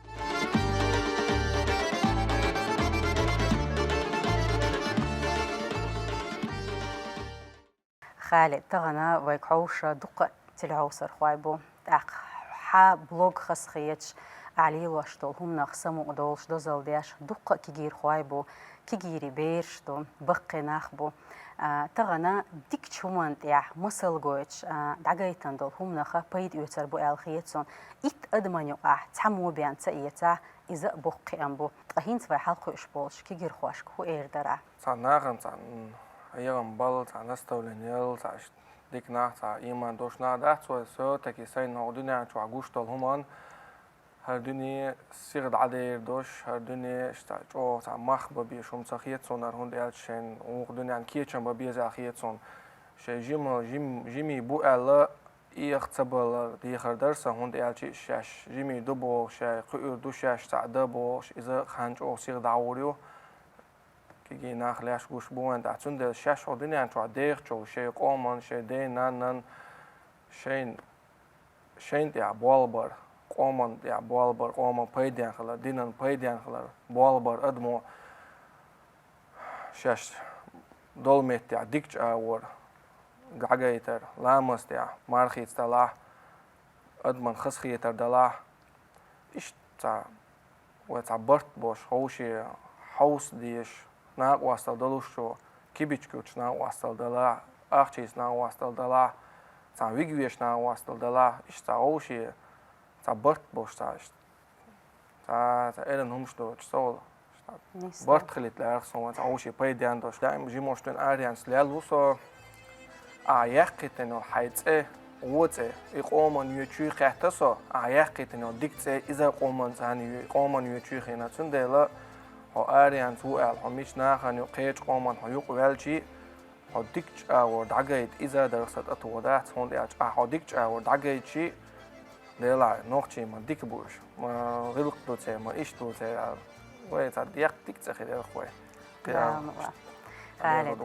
Халид, тахана вайга хьовша дукха телехьовсархой бу. ТӀаккха хьа блог хазахеташ, ахьа лелош долу хӀуманах самукъадолуш, дозалла деш, дукха кегийрхой бу, кегийрийн бераш ду, баккхий нах бу. А, тахана дикачу хӀуманна тӀехь масал гойтуш, а, дӀагайтина долу хӀуманах пайда оьцур бу аьлла хета суна. Итт адаман юкъахь цхьаммо бен ца эцахь, иза а боккха кхиам бу. Ткъа хӀинца вай хьалакхуьуш болчу кегийрхошка хӀун эр дара? Цхьа нахана цхьа, м, хьехам бала, цхьа наставление яла, цхьа ш-, дика нах, цхьа ийман долуш нах дац вай, всё-таки сайна хӀокху дуьнен чохь гуш долу хӀуманна хӀара дуьне сиха дӀадер долуш, хӀара дуьне иштта чӀогӀа цхьа мах бан безаш хӀума ца хета суна, хӀунда аьлча шайна вукху дуьненна кечам бан беза аьлла хета суна. Шайн жима, жим-, жимий бу аьлла, эха ца балар дехар дара сан, хӀунда аьлча шаьш жимий ду бохуш, шайн кхуьур ду шаьш цхьаъ дан бохуш, иза хан чӀогӀа сиха дӀагӀур ю. Кегий нах леш гуш бу вайн тӀехь. Цундела шаьш хӀокху дуьнен чохь дехачул шайн къоман, шайн ден-наннан, шайн, шайна тӀехь болх бар, къоман тӀехь болх бар, къоман пайден хилар, динан пайден хилар, болх бар адамо шаьш долу меттехь дикачу агӀор дӀагайтар, ламаз тӀехь мархица далахь, адаман хазахетар далахь, иштта цхьа вай цхьа барт болуш, ховше хьовса дезаш, накъосталла долуш чу, кибичкучу накъосталла далахь, ахчийца накъосталла далахь, цхьа вига веш накъосталла далахь, иштта цхьа ховше цхьа барт болуш цхьа иштта. Цхьа, цхьа эрна хӀумаш доцуш со волу. Нисса. Барт хилийта лаьара суна вайн цхьа ховше пайден долуш. Даим жимош дуьйна аренца лел ву со. Ахьа яьккхийтина йолу хьайн цӀе, вон цӀе, и къоман йоьчуьй хаьттина со, ахьа яьккхийтина йолу дика цӀе, иза къоман цӀанна йо-, къоман йоьчуьй хиъна. Цундела хьо аренца ву аьлла, хьо мича нахана юкъа, кхечу къоман хьо юкъа ваьлчий, хьо дикачу агӀор дӀагайта, иза дара сан тӀе тоха дац, хӀунда аьлча ахьа хьо дикачу агӀор дӀагайтчий, Делахь, нохчий ма дика бу уьш, ма гӀиллакх ду церан, ма иштта ду церан аьлла. Вай цхьа деккъа дика цӀе хир яра вай. Дала ма ван. Халид,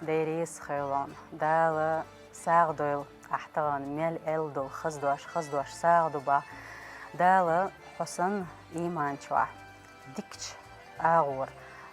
Дела реза хуьлда хьуна. Дала сагӀа дойла ахь тахана мел аьлла долу хаза дош, хаза дош сагӀа ду боху. Дала хьо санна ийман чохь дикачу агӀор,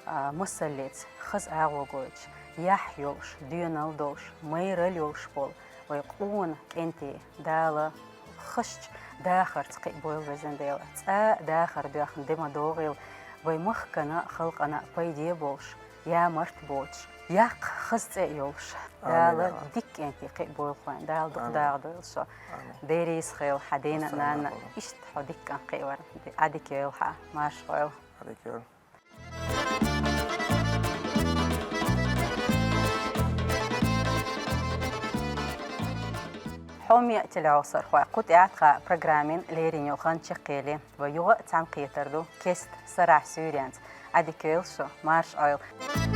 а, масаллица хаза агӀо гойтуш, яхь йолуш, доьналла долуш, майралла йолуш болу вай къона кӀентий Дала хазачу дахарца кхиабойла, везан Дела. Цкъа а дахар доьхна де ма догӀийла, вай махкана а, халкъана а пайде а болуш, ямарт а боцуш, яккха хаза цӀе а йолуш. Амин, Дала амин. Дика кӀентий кхиабойла хьуна, Дала дукха Амин. ДагӀа дойла со. Амин. Дела реза хуьлда хьан дена а, Ассаламу нанна а, алейкум. Иштта хьо дика кӀант кхиавар. Ӏадика йойла хьан, марша гӀойла. Ӏадика йойла. Хьоме телехьовсархой, кху тӀаьхьа тхан программин леррина йолу хан чекхъели, вай юха а цхьаьна кхетар ду кеста сарахь суьйренца. Ӏадика йойла шун, марша Ӏойла.